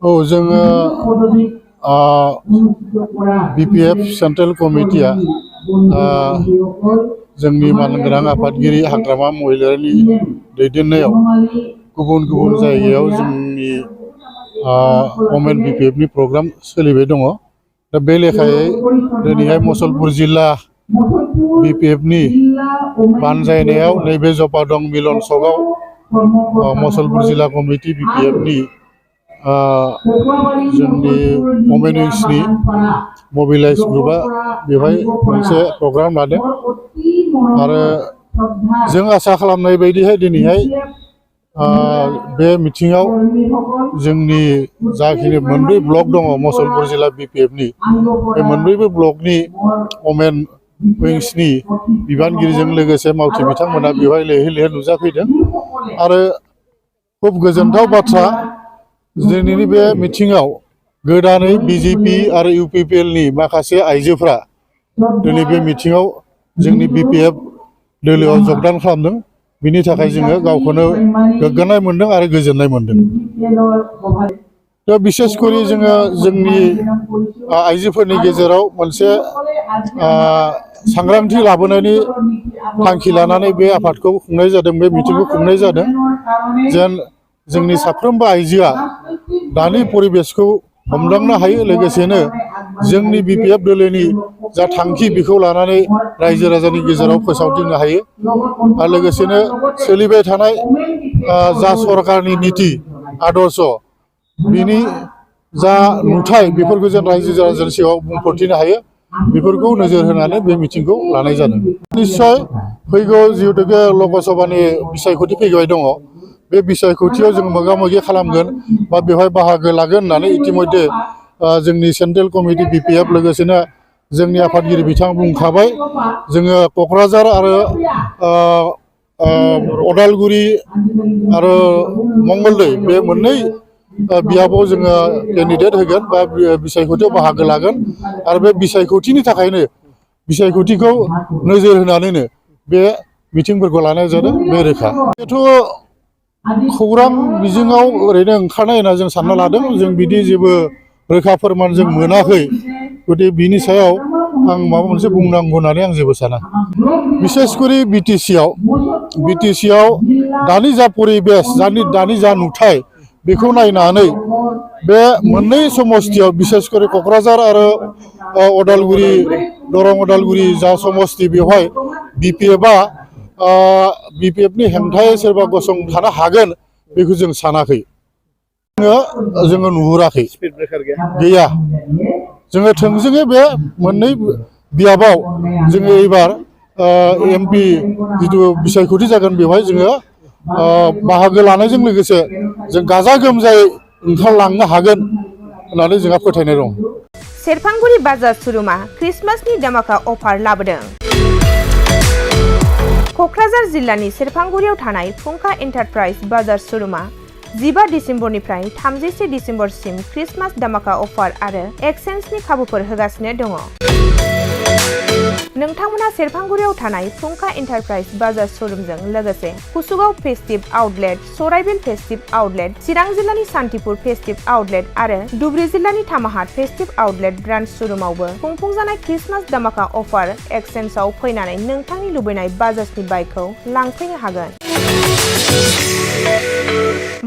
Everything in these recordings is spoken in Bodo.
औ जोङो BPF सेन्ट्रेल कमिटिया जोंनि मानगोनां आफादगिरि हाग्रामा महिलारिनि दैदेननायाव गुबुन गुबुन जायगायाव जोंनि वमेन BPFनि प्रग्राम सोलिबाय दङ। दा बे लेखायै दिनैहाय मुसलपुर जिल्ला BPFनि बानजायनायाव नैबे जपादं मिलन सकआव मुसलपुर जिल्ला कमिटि BPFनि जोंनि वमेन विंसनि मबिलाइज ग्रुपआ बेवहाय मोनसे प्रग्राम लादों आरो जों आसा खालामनाय बायदिहाय दिनैहाय बे मिटिङाव जोंनि जाखिनि मोनब्रै ब्लक दङ मुसलपुर जिल्ला BPFनि बे मोनब्रैबो ब्लकनि वमेन विंसनि बिबानगिरिजों लोगोसे मावथि बिथांमोना बेवहाय लैहोर लैहोर नुजाफैदों आरो खुब गोजोनथाव बाथ्रा दिनैनि बे मिटिङाव गोदानै BJP आरो UPPLनि माखासे आइजोफ्रा दिनै बे मिटिङाव जोंनि BPF दोलोआव जगदान खालामदों। बिनि थाखाय जोङो गावखौनो गोग्गानाय मोनदों आरो गोजोननाय मोनदों। दा बिसेसकरि जोङो जोंनि आइजोफोरनि गेजेराव मोनसे सांग्रांथि लाबोनायनि थांखि लानानै बे आफादखौ खुंनाय जादों, बे मिटिंखौ खुंनाय जादों जेन जोंनि साफ्रोमबो आइजोआ दानि परिबेसखौ हमदांनो हायो, लोगोसेनो जोंनि BPF दोलोनि जा थांखि बेखौ लानानै रायजो राजानि गेजेराव फोसावदिंनो हायो आरो लोगोसेनो सोलिबाय थानाय जा सरकारनि निति आदर्श बिनि जा नुथाय बेफोरखौ जों रायजो राजानि सिगाङाव बुंफोरथिनो हायो, बेफोरखौ नोजोर होनानै बे मिटिंखौ लानाय जादों। निस्सय फैगौ जिहेतुके लकसभानि बिसायख'थि फैबाय दङ, बे बिसायख'थियाव जों मोगा मोगि खालामगोन बा बेवहाय बाहागो लागोन होननानै इतिमध्य जोंनि सेन्ट्रेल कमिटि BPF लोगोसेनो जोंनि आफादगिरि बिथाङा बुंखाबाय। जोङो क'क्राझार आरो अदालगुरि आरो मंगलदै बे मोननै बियाबाव जोङो केन्डिडेट होगोन बा बिसायख'थियाव बाहागो लागोन आरो बे बिसायख'थिनि थाखायनो बिसायख'थिखौ नोजोर होनानैनो बे मिटिंफोरखौ लानाय जादों, बे रोखा। बेथ' खौरां बिजोङाव ओरैनो ओंखारनाय होनना जों सानना लादों, जों बिदि जेबो रोखा फोरमान जों मोनाखै, गथिखे बिनि सायाव आं माबा मोनसे बुंनांगौ होननानै आं जेबो साना। बिसेसकरि BTC-आव दानि जा परिबेस, दानि जा नुथाय बेखौ नायनानै बे मोननै समस्तियाव बिसेसकरि क'क्राझार आरो अदालगुरि दरं अदालगुरि जा समस्ति बेवहाय BPFनि हेंथायै सोरबा गसंथानो हागोन बेखौ जों सानाखै, जोङो नुहुराखै, गैया। जोङो थोंजोङै बे मोननै बियाबाव जोङो एबार MP जिथु बिसायख'थि जागोन बेवहाय जोङो बाहागो लानायजों लोगोसे जों गाजा गोमजायै ओंखारलांनो हागोन होननानै जोंहा फोथायनाय दं। सेरफांगुरि बाजार श'रुमा क्रिसमासनि दामाका अफार लाबोदों। क'क्राझार जिल्लानि सेरफांगुरियाव थानाय फुंखा एन्टारप्राइज बाजार श'रुमा 15 डिसेम्बरनिफ्राय 31 डिसेम्बरसिम क्रिसमास दामाका अफार आरो एक्सचेन्जनि खाबुफोर होगासिनो दङ। नोंथांमोना सेरफांगुरियाव थानाय फुंखा एन्टारप्राइज बाजार श'रुमजों लोगोसे कुसुगाव फेस्टिभ आउटलेट, सराइबिल फेस्टिभ आउटलेट, चिरां जिल्लानि सान्तिपुर फेस्टिभ आउटलेट आरो धुबुरी जिल्लानि थामाहाट फेस्टिभ आउटलेट ब्रान्च श'रुमावबो खुंफुंजानाय क्रिसमास दामाका अफार एक्सचेन्जआव फैनानै नोंथांनि लुबैनाय बाजाजनि बाइकखौ लांफैनो हागोन।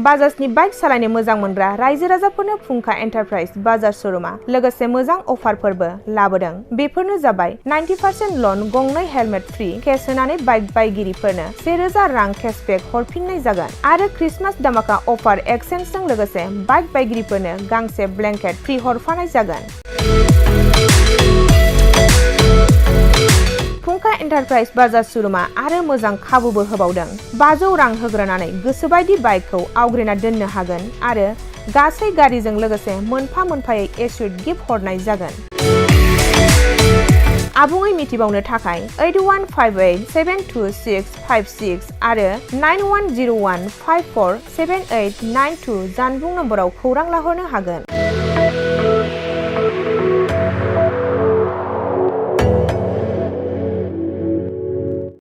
बाजाजनि बाइक सालायनो मोजां मोनग्रा रायजो राजाफोरनो फुंखा एन्टारप्राइज बाजार श'रुमा लोगोसे मोजां अफारफोरबो लाबोदों। बेफोरनो जाबाय 90% लन, गंनै हेलमेट फ्रि, केस होनानै बाइक बायगिरिफोरनो 1000 रां केसबेक हरफिननाय जागोन आरो क्रिसमास दामाका अफार एक्सचेन्जजों लोगोसे बाइक बायगिरिफोरनो गांसे ब्लेंकेट फ्रि हरफानाय जागोन। फुंखा एन्टारप्राइज बाजार श'रुमा आरो मोजां खाबुबो होबावदों। 500 रां होग्रोनानै गोसोबायदि बाइकखौ आवग्रिना दोननो हागोन आरो गासै गारिजों लोगोसे मोनफा मोनफायै एस्युड गिफ्ट हरनाय जागोन। आबुङै मिथिबावनो थाखाय 8158722656 आरो 9101547892 जानबुं नम्बराव खौरां लाहरनो हागोन।